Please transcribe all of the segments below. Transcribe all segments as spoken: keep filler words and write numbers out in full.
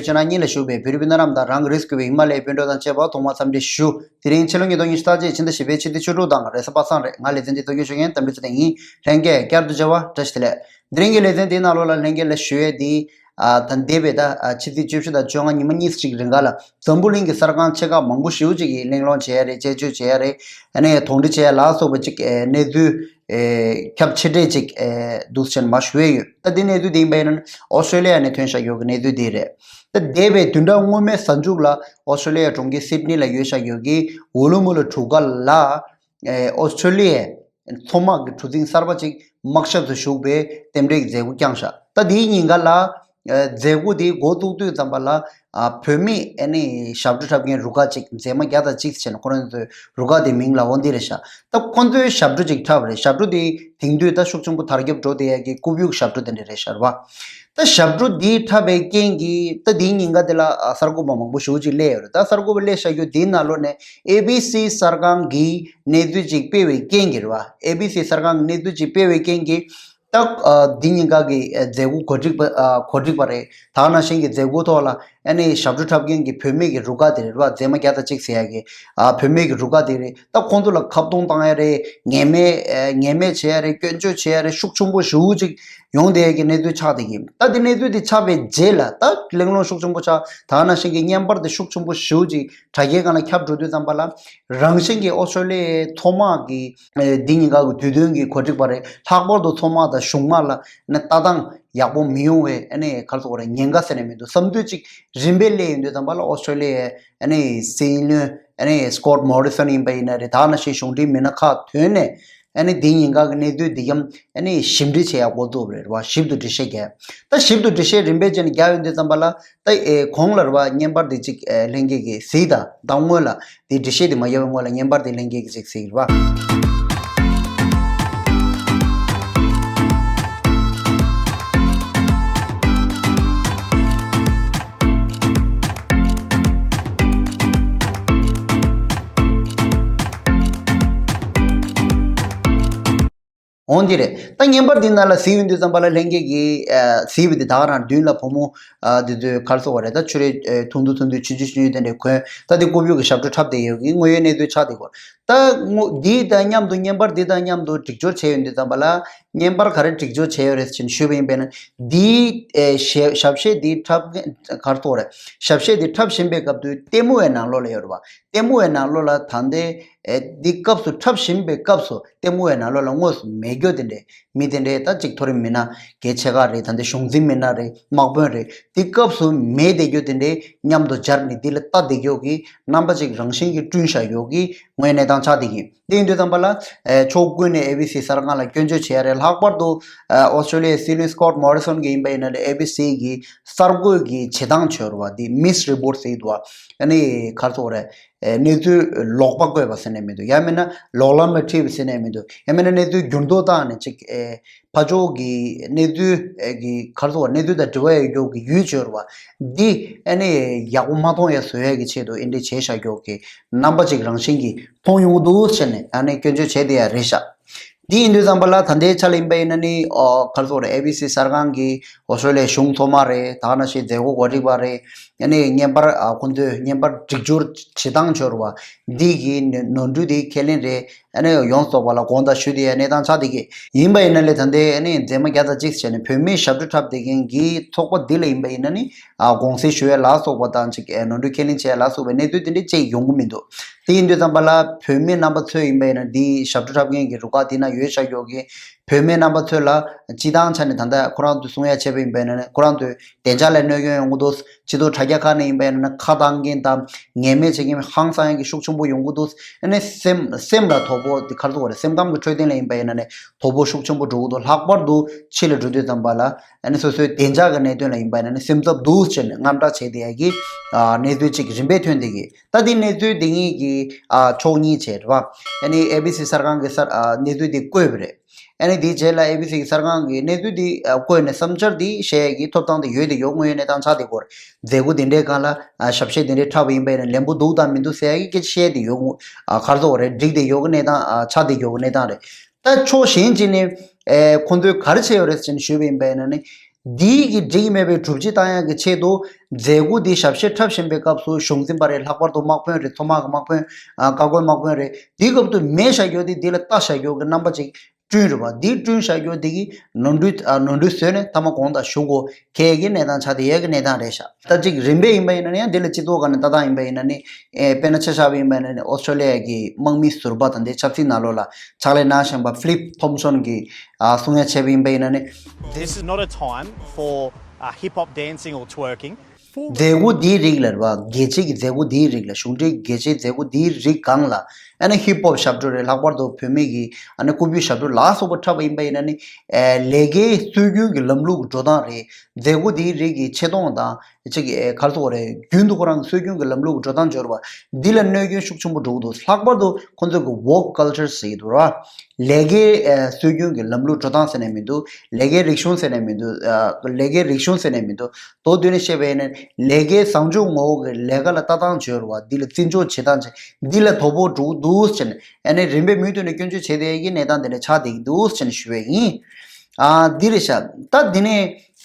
ཆེ་ན་གཉིས་ལ་བཞུགས་པའི་བོད་རིགས་སྤུན་ཟླ་རྣམས་དང་རང་གི་རིགས་སུ་གྱུར་པའི་ཧི་མ་ལ་ཡའི་སྤུན་གྲོགས་དང་བཅས་པ་ཐོག་མར་འཚམས་འདྲི་ཞུ། དེ་རིང་ཕྱི་ལོ་ཉིས་སྟོང་ཉི་ཤུ་རྩ་གཅིག་ཕྱི་ཟླ་བཞི་པའི་ཕྱི་ཚེས་བཅུ་དྲུག་དང་རེས་གཟའ་པ་སངས་རེད། ང་ལེ་ཚན་འདི་ཐོ་ཀྱོ་ཞུ་མཁན་དམ་འབྲི་ཚེ་བརྟན་ཡིན། ལྷན་རྒྱས་བསྐྱར་དུ་མཇལ་བ་བཀྲ་ཤིས་བདེ་ལེགས། དེ་རིང་གི་ལེ་ཚན་འདིའི་ནང་ལོགས་ལ་ལྷན་རྒྱས་ལ་ཞུ་ཡས་འདི། ཨ་ད་འདས་པའི་ད་ཨ་ཕྱི་ཚེས་བཅུ་བཞི་དང་བཅོ་ལྔ་ཉི་མ་གཉིས་ཤིག་རིང་ག་ལ་འཛམ་བུ་གླིང་གི་གསར་ཁང་ཆེ་ཁག་མང་པོ་ཞེ་པོ་ཅིག་གིས་གླེང་སློང་བྱས་ཡ་རེད། དཔྱད་བརྗོད་བྱས་ཡ་རེད། ཨ་ནི་དོགས་འདྲི་བྱས་ཡ་ལ་སོགས་པ་ཅིག་ཨེ་གནས་ཚུལ་ཨེ་ཁྱབ་ཆེ་གྲས་ཅིག་ཨེ་འདུག་ཟེར་མ་ཞུ་ཡས་ཡོད། ད་འདི་གནས་ཚུལ་འདི་ཡིན་པ་ཡིན་ན་ཨོ་སི་ཀྲོ་ལི་ཡ་ནས་ཐོན་བཞག་ཡོད་གི་གནས་ཚུལ་འདི་རེད། ད་འདས་པའི་བདུན་ཕྲག་སྔོན་མའི་གཟའ་མཇུག་ལ་ཨོ་སི་ཀྲོ་ལི་ཡ་གྲོང་ཁྱེར་སིད་ནི་ལ་ཡོད་བཞག་ཡོད་གི་ཝུ་ལུ་མུ་ལ་གྲུ་ཁ་ལ། ཨོ་སི་ཀྲོ་ལི་ཡའི་མཚོ་དམག་གི་གྲུ་གཟིངས་གསར་པ་ཅིག་དམག་ཞབས་སུ་ཞུགས་པའི་རྟེན་འབྲེལ་གྱི་མཛད་སྒོ་བསྐྱངས་ཤག་ད་དེའི་ཉིན་ཀ་ལ་ཨ་མཛད་སྒོ་དེ་འགོ་བཙུགས་དུས་ཙམ་པ་ལ་ཨ་བོད་མི་ཨ་ནི་ཞབས་བྲོ་འཁྲབ་མཁན་རུ་ཁག་ཅིག་མཛེས་མ་བརྒྱ་དང་གཅིག་བྱས་ནས་ཁོ་རང་ཚོའི་རུ་ཁག་དེའི་མིང་ལ་འོ་འདི་རེད་ཤག་ད་ཁོ་ཚོའི་ཞབས་བྲོ་ཅིག་འཁྲབ་རེད། ཞབས་བྲོ་དེ་དེང་དུས་ད་ཤུགས་ཆེན་པོ་དར་ཁྱབ་འགྲོ་བསྡད་ཡ་གི་རྐུབ་གཡུག་ཞབས་བྲོ་དེ་འདྲ་རེད་ཤག་རེད་པ། ད་ཞབས་བྲོ་འདི་འཁྲབ་པའི་རྐྱེན་གྱིས་ད་དེའི་ཉིན་ཀ་དེ་ལ་ཨ་གསར་འགོད་པ་མང་པོ་ཞེ་པོ་ཅིག་སླེབས་ཡོད་རེད། ད་གསར་འགོད་པ་སླེབས་བཞག་རྒྱུ་དེའི་ནང་ལོགས་ནས་ཨེ་བི་སི་གསར་ཁང་གིས་གནས་ཚུལ་ཅིག་སྤེལ་བའི་རྐྱེན་གྱིས་རེད་པ། ཨེ་བི་སི་གསར་ཁང་གིས་གནས་ཚུལ་ཅིག་སྤེལ་བའི་རྐྱེན་གྱིས་ད་ཨ་འདི་ཉིན་ཀ་གི་ཨ་མཛད་སྒོ་གོ་སྒྲིག་པ་ཨ་གོ་སྒྲིག་པ་རེད། ད་ག་ནང་བཞིན་གྱི་མཛད་སྒོའི་ཐོག་ལ་ཨ་ནི་ཞབས་བྲོ་འཁྲབ་མཁན་གྱི་བུད་མེད་ཀྱི་རུ་ཁག་དེ་རེད་པ། མཛེས་མ་བརྒྱ་དང་གཅིག་ཟེར་ཡ་གི་ཨ་བུད་མེད་ཀྱི་རུ་ཁག་དེ་རེད། ད་ཁོང་ཚོ་ལ་ཁ་རྡུང་བཏང་ཡ་རེད། ངན་སྨྲས་ཨ་ངན་སྨྲས་བྱེད་ཡ་རེད། སྐྱོན་བརྗོད་བྱེད་ཡ་རེད། ཤུགས་ཆེན་པོ་ཞེ་པོ་ཅིག་ཡོང་བསྡད་ཡ་གི་གནས་ཚུལ་ཆགས་བསྡད་ཀྱི། ད་དེ་གནས་ཚུལ་དེ་ཆགས་པའི་རྗེས་ལ་ད་གླེང་སློང་ཤུགས་ཆེན་པོ་ཆགས། ད་ག་ནང་བཞིན་གྱི་བརྙན་པར་དེ་ཤུགས་ཆེན་པོ་ཞེ་པོ་ཅིག་དྲ་རྒྱའི་སྒང་ལ་ཁྱབ་འགྲོ་དུས་ཙམ་པ་ལ་རང་བཞིན་གྱི་ཨོ་སི་ཀྲོ་ལི་ཡའི་མཚོ་དམག་གི་ཨེ་འདི་ཉིན་ཀ་གི་དུས་སྟོན་གྱི་གོ་སྒྲིག་པ་རེད། ལྷག་པར་དུ་མཚོ་དམག་དང་གཞུང་དམག་ལ་ནི་ལྟ་སྟངས་ཡག་པོ་མི་ཡོང་བའི་ཨ་ནི་ག་རེ་ཟེར་དགོས་རེད། ཉེན་ཁ་ཟེར་ནས་མི་འདུག་བསམ་ཚུལ་ཅིག་རིམ་པས་སླེབས་ཡོང་དུས་ཙམ་པ་ལ་ཨོ་སི་ཀྲོ་ལི་ཡའི་ཨ་ནི་སྲིད་བློན་ཨ་ནི་སི་ཀོཊ་མོ་རི་སོན་ཡིན་པ་ཡིན་ན་རེད། ད་ག་ནང་བཞིན་གཞུང་འབྲེལ་མི་སྣ་ཁག་ཐོན་ནས་ཨ་ནི་འདི་ཉིན་ཀ་གི་གནས་ཚུལ་འདི་ཡང་ཨ་ནི་ཞིབ་འབྲི་བྱེད་ཡག་འགོ་བཙུགས་པ་རེད་བ། ཞིབ་ཏུ་འགྲེལ་བཤད་རྒྱག་ད་ཞིབ་ཏུ་འགྲེལ་བཤད་རིམ་པས་བྱས་ནས་རྒྱག་ཡོང་དུས་ཙམ་པ་ལ་ད་ཨེ་གོང་ལ་རེད་བ། བརྙན་པར་འདི་གཅིག་ཨེ་ལྷན་རྒྱས་ཀྱིས་གཟིགས་དང་། ད་སྔོན་ལ་འདི་འགྲེལ་བཤད་འདི་མ་རྒྱག་པའི་སྔོན་ལ་བརྙན་པར་འདི་ལྷན་རྒྱས་ཀྱིས་གཅིག་གཟིགས་རེད་བ། འོང་འདི་རེད། ད་བརྙན་པར་འདི་ནང་ལ་གཟིགས་ཡོང་དུས་ཙམ་པ་ལ་ལྷན་རྒྱས་ཀྱིས་ཨ་གཟིགས་པ་འདི་ད་ག་རང་མདུན་ལ་བུ་མོ་ཨ་འདི་ཚོས་ག་རེ་ཟེར་དགོས་རེད། ད་ཕྱུ་རུ་ཨ་ཐུང་ཐུང་ཐུང་ཐུང་ཆུང་ཆུང་ཆུང་ཆུང་དེ་འདྲ་གོན། ད་འདི་རྐུབ་གཡུག་གི་ཞབས་བྲོ་འཁྲབ་བསྡད་ཡོད་ཀྱི་དངོས་ཡོད་གནས་ཚུལ་ཆགས་བསྡད་ཡོད། ད་དངོས་འདི་དང་མཉམ་དུ་བརྙན་པར་འདི་དང་མཉམ་དུ་སྒྲིག་སྦྱོར་བྱས་ཡོང་དུས་ཙམ་པ་ལ་བརྙན་པར་ག་རེ་སྒྲིག་སྦྱོར་བྱས་ཡོད་རེད་ཟེར་ནས་ཞུས་པ་ཡིན་པས་ན། འདིའི་ཨེ་ཞབས་ཞབས་གཞས་འདི་འཁྲབ་ག་རེ་ཟེར་དགོས་རེད། ཞབས་གཞས་འདི་འཁྲབ་བཞིན་པའི་སྐབས་དུས་ལྟད་མོ་བའི་ནང་ལོགས་ལ་ཡོད་རེད་བ། ལྟད་མོ་བའི་ནང་ལོགས་ལ་ད་ལྟའི་ཨེ་འདི་སྐབས་སུ་འཁྲབ་བཞིན་པའི་སྐབས་སུ་ལྟད་མོ་བའི་ནང་ལོགས་ལ་དངོས་སུ་མེད་རྒྱུ་དེ་འདྲའི་མི་དེ་འདྲའི་ད་ཅིག་མཐོ་རིམ་མི་སྣ་གལ་ཆེ་ཁག་རེད། ད་ལྟའི་གཞུང་འཛིན་མི་སྣ་རེད། དམག་དཔོན་རེད། འདི་སྐབས་སུ་མེད་བསྡད་རྒྱུ་དེ་འདྲའི་མཉམ་དུ་སྦྱར་ནས་འདི་ལ་ལྟ་བསྡད་རྒྱུ་གི་རྣམ་པ་ཅིག་རང་བཞིན་གྱིས་བསྐྲུན་བཞག་ཡོད་ཀྱི་དངོས་གནས་སྟངས་ཆགས་བསྡད་ཀྱི། དེ་ཡིན་དུས་ཙམ་པ་ལ་ཨེ་ཕྱོགས་ཀུན་ནས་ཨེ་བི་སི་གསར་ཁང་ལ་སྐྱོན་བརྗོད་བྱས་རེད། ལྷག་པར་དུ་ཨ་ཨོ་སི་ཀྲོ་ལི་ཡའི་སྲིད་བློན་སི་ཀོཊ་མོ་རི་སོན་གྱིས་ཡིན་པ་ཡིན་ན་ལས་ཨེ་བི་སི་གི་གསར་འགོད་ཀྱི་བྱེད་སྟངས་བྱས་རེད་བ། འདི་མིས་རི་པོར་ཟེར་གྱི་འདུག་བ། ཨ་ནི་ག་རེ་ཟེར་དགོས་རེད། ཨེ་གནས་ཚུལ་ལོག་པ་བཀོད་པ་ཟེར་ནས་མི་འདུག་ཡང་མིན་ན་ལོག་ལམ་ལ་ཁྲིད་པ་ཟེར་ནས་མི་འདུག་ཡང་མིན་ན་གནས་ཚུལ་འགྱུར་ལྡོག་བཏང་ནས་ཅིག་ཨེ་ཕར་ཕྱོགས་ཀྱི་གནས་ཚུལ་ཨེ་གི་ག་རེ་ཟེར་དགོས་རེད། གནས་ཚུལ་དང་འབྲེལ་བ་ཡོད་རྒྱུ་གི་ཡུལ་བྱས་རེད་བ། འདི་ཨ་ནི་ཡག་པོ་མ་མཐོང་ཡ་བཟོ་ཡ་གི་ཆེད་དུ་ཨེ་འདྲ་བྱས་བཞག་རྒྱུ་གི་རྣམ་པ་ཅིག་རང་བཞིན་གྱིས་མཐོང་ཡོང་གི་འདུག་ཟེར་ནས་ཨ་ནི་སྐྱོན་བརྗོད་བྱས་བསྡད་ཡ་རེད་ཤག་འདི་ཡིན་དུས་ཙམ་པ་ལ་ད་ལྟའི་ཆ་ལ་ཡིན་པ་ཡིན་ན་ནི་ཨོ་ག་རེ་ཟེར་དགོས་རེད། ཨེ་བི་སི་གསར་ཁང་གི་ཨོ་སི་ཀྲོ་ལི་ཡའི་གཞུང་ཚོགས་མ་རེད། ད་ག་ནང་བཞིན་མཛད་སྒོ་གོ་སྒྲིག་པ་རེད། ཨ་ནི་བརྙན་པར་ཨ་ཁོང་ཚོས་བརྙན་པར་སྒྲིག་སྦྱོར་བྱེད་སྟངས་བྱས་རེད་བ། འདི་གི་ནོར་འཁྲུལ་དེ་ཁས་ལེན་རེད། ཨ་ནི་ཡོངས་རྫོགས་པ་ལ་དགོངས་དག་ཞུ་བསྡད་ཡ་གནས་སྟངས་ཆགས་བསྡད་ཀྱི་ཡིན་པ་ཡིན་ན་ལས། ད་ལྟའི་ཨ་ནི་མཛེས་མ་བརྒྱ་དང་གཅིག་བྱས་ནས་བོད་མིའི་ཞབས་བྲོ་འཁྲབ་བསྡད་མཁན་གྱི་ཚོགས་པ་འདི་ལ་ཡིན་པ་ཡིན་ན་ནི་ཨ་དགོངས་སེལ་ཞུ་ཡ་ལ་སོགས་པ་དང་ཅིག་ཨེ་ནོར་འཁྲུལ་ཁས་ལེན་བྱེད་ཡ་ལ་སོགས་པའི་གནས་ཚུལ་དེ་འདྲ་ཅིག་ཡོང་གི་མི་འདུག་དེ་ཡིན་དུས་ཙམ་པ་ལ་བོད་མི་རྣམ་པ་ཚོས་ཡིན་པ་ཡིན་ན་འདི་ཞབས་བྲོ་འཁྲབ་མཁན་གྱི་རུ་ཁག་འདི་ན་ཡོད་བཞག་ཡོད་ཀྱི་བོད་མི་རྣམ་པ་ཚོ་ལ་སྤྱི་བཏང་ཆ་ནས་ད་ལྟ་ཁོ་རང་ཚོས་གསུང་ཡ་བྱས་པ་ཡིན་པ་ཡིན་ན་ཁོ་རང་ཚོའི་བདེ་འཇགས་ལ་གནོད་སྐྱོན་ཡོང་གི་འདུག་སྤྱི་ཚོགས་དྲ་རྒྱ་ཁག་ནས་ཡིན་པ་ཡིན་ན་ཁ་བཏང་མཁན་དང་ངན་སྨྲས་བྱེད་མཁན་ཧང་སང་ཡ་གི་ཤུགས་ཆེན་པོ་ཡོང་གི་འདུག་ཨ་ནི་སེམས་སེམས་ལ་དོ་ཕོག་དེ་ག་རེ་ཟེར་དགོས་རེད། སེམས་ཁམས་ཀྱི་འཕྲོད་བསྟེན་ལ་ཡིན་པ་ཡིན་ན་ནི་དོ་ཕོག་ཤུགས་ཆེན་པོ་འགྲོ་གི་འདུག་ལྷག་པར་དུ་ཕྱི་ལ་འགྲོ་དུས་ཙམ་པ་ལ་ཨ་ནི་སོ་སོའི་བདེ་འཇགས་ཀྱི་གནད་དོན་ལ་ཡིན་པ་ཡིན་ན་ནི་སེམས་འཚབ་འདུག་ཟེར་ནས་དངངས་སྐྲག་བྱས་བསྡད་ཡ་གི་ཨ་གནས་ཚུལ་ཅིག་རིམ་པས་ཐོན་བསྡད་ཀྱི། ད་དེ་གནས་ཚུལ་དེ་གཉིས་ཀྱི་ཨ་ཕྱོགས་གཉིས་བྱས་རེད་བ། ཨ་ནི་ཨེ་བི་སི་གསར་ཁང་གི་གསར་ཨ་གནས་ཚུལ་དེ་བཀོད་པ་རེད། ཨ་ནི་དེའི་རྗེས་ལ་ཨེ་བི་སི་གི་གསར་ཁང་གི་གནས་ཚུལ་དེ་ཨ་བཀོད་ནས་བསམ་འཆར་དེ་བཤད་ཡ་གི་ཐོབ་ཐང་དེ་ཡོད་དེ་ཡོད། དངོས་ཡོད་གནས་སྟངས་ཆགས་དེ་སྐོར་མཛད་སྒོ་དེ་འདྲའི་སྒང་ལ་ཨ་ཞབས་གཞས་དེ་འདྲའི་འཁྲབ་པ་ཡིན་པ་ཡིན་ན་ལན་པོ་འདུག་དང་མི་འདུག་ཟེར་ཡ་གི་སྐད་ཆ་བཤད་དེ་ཡོད། ཨ་ག་རེ་ཟེར་དགོས་རེད། འགྲིག་དེ་ཡོད་གི་གནས་སྟངས་ཨ་ཆགས་དེ་ཡོད་གི་གནས་སྟངས་རེད། ད་ཕྱོགས་གཞན་གཅིག་ནས་ཨེ་ཁོང་ཚོས་ག་རེ་བྱས་ཡོད་རེད་ཟེར་ནས་ཞུས་པ་ཡིན་པ་ཡིན་ན་ནི། འདིའི་གི་འགྲིག་མེད་པའི་སྒྲུབ་བྱེད་བཏང་ཡག་གི་ཆེད་དུ་མཛད་སྒོ་འདི་ཞབས་ཕྱི་འཁྲབ་བཞིན་པའི་སྐབས་སུ་གཞུང་འཛིན་པ་རེད། ལྷག་པར་དུ་དམག་དཔོན་རེད། མཚོ་དམག་གི་དམག་དཔོན། ཨ། བཀའ་བཀོད་དམག་དཔོན་རེད། དེའི་སྐབས་དུ་མེ་བཞག་རྒྱུ་དེ་འདི་ལ་ལྟ་བཞག་རྒྱུ་གི་རྣམ་པ་ཅིག་བསྐྲུན་རེད་པ། འདི་བསྐྲུན་བཞག་རྒྱུ་འདི་གི་ནོར་འཁྲུལ། ཨ། ནོར་འཁྲུལ་བཟོས་ནས་མཐའ་མ་དགོངས་དག་ཞུ་དགོས་ཁེལ་གི་གནས་སྟངས་ཆགས་བསྡད་ཡས་ཀྱི་གནས་སྟངས་རེད་ཤག་ད་ཅིག་རིམ་པས་ཡིན་པ་ཡིན་ན་ནི་ཡང་འདི་ལ་སྤྱི་ཚོགས་སྒང་ནས་ལྟ་སྟངས་ཡིན་པ་ཡིན་ན་ནི། ཨེ། དཔེར་ན་ཆ་བཞག་པ་ཡིན་པ་ཡིན་ན་ནི་ཨོ་སི་ཀྲོ་ལི་ཡ་གི་དམག་མི་ཟུར་པ་དང་དེ་ཆབ་སྲིད་ནང་ལོགས་ལ་ཕྱག་ལས་གནང་བཞིན་པ་ཕི་ལིབ་ཐོམ་སོན་གྱིས། ཨ། གསུང་ཡ་བྱས་པ་ཡིན་པ་ཡིན་ན་ནི། This is not a time for uh, hip hop dancing or twerking. མཛད་སྒོ་འདིའི་རིགས་ལ་རེད་པ། རྒྱལ་སྤྱི་གི་མཛད་སྒོ་འདིའི་རིགས་ལ། གཞུང་འབྲེལ་རྒྱལ་སྤྱིའི་མཛད་སྒོ་འདིའི་རིགས་སྒང་ལ་ཨ་ནི་ཧིབ་ཧོབ་ཞབས་བྲོ་རེད། ལྷག་པར་དུ་བུད་མེད་ཀྱི་ཨ་ནི་ཀུ་ཕུད་ཞབས་བྲོ་ལ་སོགས་པ་འཁྲབ་པ་ཡིན་པ་ཡིན་ན་ནི། ཨེ། ལས་ཀའི་སྲོལ་རྒྱུན་གྱི་ལམ་ལུགས་ཀྱི་འགྲོ་སྟངས་རེད། མཛད་སྒོ་འདིའི་རིགས་ཀྱི་ཆེ་མཐོང་དང་ཅིག་ཨེ། ག་རེ་ཟེར་དགོས་རེད། རྒྱུན་དུ་ཁོ་རང་གི་སྲོལ་རྒྱུན་གྱི་ལམ་ལུགས་ཀྱི་འགྲོ་སྟངས་འབྱོར་བ་འདི་ལ་གནོད་སྐྱོན་ཤུགས་ཆེན་པོ་འགྲོ་གི་འདུག་ལྷག་པར་དུ་ཁོ་ཚོས་ཀྱི་woke culture ཟེར་གྱི་འདུག་ར། ལས་ཀའི་ཨེ། སྲོལ་རྒྱུན་གྱི་ལམ་ལུགས་འགྲོ་སྟངས་ཟེར་ནས་མི་འདུག་ལས་ཀའི་རིག་གཞུང་ཟེར་ནས་མི་འདུག་ཨ། ལས་ཀའི་རིག་གཞུང་ཟེར་ནས་མི་འདུག་མདོར་བསྡུས་ནས་བཤད་པ་ཡིན་ན་ལས་ཀའི་བཟང་སྤྱོད་ངོ་བོ་གི་ལས་ཀ་ལ་ལྟ་སྟངས་འབྱོར་བ་འདི་ལ་བརྩི་འཇོག་བྱེད་སྟངས་བྱེད་འདི་ལ་དོ་ཕོག་འགྲོ་གི་འདུག་ཟེར་ནས་ཨ་ནི་རིམ་པས་མུ་མཐུད་ནས་སྐྱོན་བརྗོད་བྱེད་བསྡད་ཀྱི་གནས་སྟངས་འདི་འདྲ་ཆགས་བསྡད་ཀྱི་འདུག་ཟེར་ནས་ཞུ་བ་ཡིན། ཨ། འདི་རེད་ཤག་ད་འདི་ནས་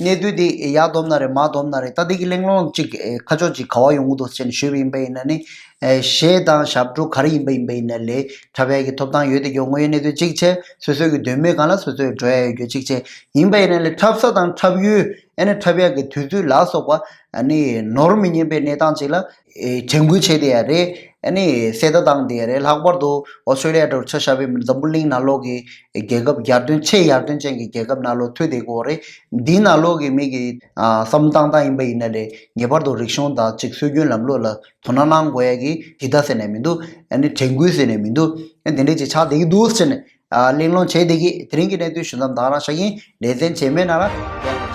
གནས་ཚུལ་འདི་ཡར་ལྡོམ་ན་རེད། མར་ལྡོམ་ན་རེད། ད་འདི་གི་གླེང་སློང་ཅིག་ཨེ། ཁ་ཕྱོགས་ཅིག་ག་བ་ཡོང་གི་འདུག་ཟེར་ནས་ཞུས་པ་ཡིན་པ་ཡིན་ན་ནི། ཨེ། གཞས་དང་ཞབས་བྲོ་ག་རེ་ཡིན་པ་ཡིན་པ་ཡིན་ན་ལས་འཁྲབ་ཡས་ཀྱི་ཐོབ་ཐང་ཡོད་དེ། དངོས་ཡོད་གནས་ཚུལ་གཅིག་བྱས། སོ་སོའི་གི་འདོད་མོས་སྒང་ལ་སོ་སོས་འགྲོ་ཡས་ཡོད་རྒྱུ་གཅིག་བྱས། ཡིན་པ་ཡིན་ན་ལས་འཁྲབ་ས་དང་འཁྲབ་ཡུལ། ཨ་ནི་འཁྲབ་ཡས་ཀྱི་དུས་ཚོད་ལ་སོགས་པ་ཨ་ནི་ནོར་མི་ཉན་པའི་གནས་སྟངས་ཅིག་ལ། ཨེ། དྲན་སྐུལ་བྱས་བསྡད་ཡ་རེད། ཨ་ནི་གསལ་བརྡ་བཏང་བསྡད་ཡ་རེད། ལྷག་པར་དུ་ཨོ་སི་ཀྲོ་ལི་ཡ་འདྲ་བོ་ཆ་བཞག་པ་ཡིན་ན་འཛམ་བུ་གླིང་ནང་ལོགས་ཀྱི་རྒྱལ་ཁབ་ཡར་ཐོན་ཆེས་ཡར་ཐོན་ཅན་གྱི་རྒྱལ་ཁབ་ནང་ལོགས་ཐོན་བསྡད་ཀྱི་ཡོད་རེད། འདིའི་ནང་ལོགས་ཀྱི་མི་གི། ཨ། བསམ་བློ་བཏང་སྟངས་ཡིན་པ་ཡིན་ན་ལས་ངེས་པར་དུ་རིག་གཞུང་དང་ཅིག་སྲོལ་རྒྱུན་ལམ་ལུགས་ལ་དོ་སྣང་གནང་དགོས་ཡ་གི་ཇི་ལྟ་ཟེར་ནས་མི་འདུག་ཨ་ནི་དྲན་སྐུལ་ཟེར་ནས་མི་འདུག་ཨ། དེ་འདྲས་ཅིག་ཆགས་བསྡད་ཀྱི་འདུག་ཟེར་ནས། ཨ། གླེང་སློང་བྱས་བསྡད་ཀྱི། དེ་རིང་གི་གནས་ཚུལ་ཞུ་མཚམས་ད་ག་རང་བཞག་ཡིན། ལེ་ཚན་རྗེས་མའི་ནང་ལ་མཇལ།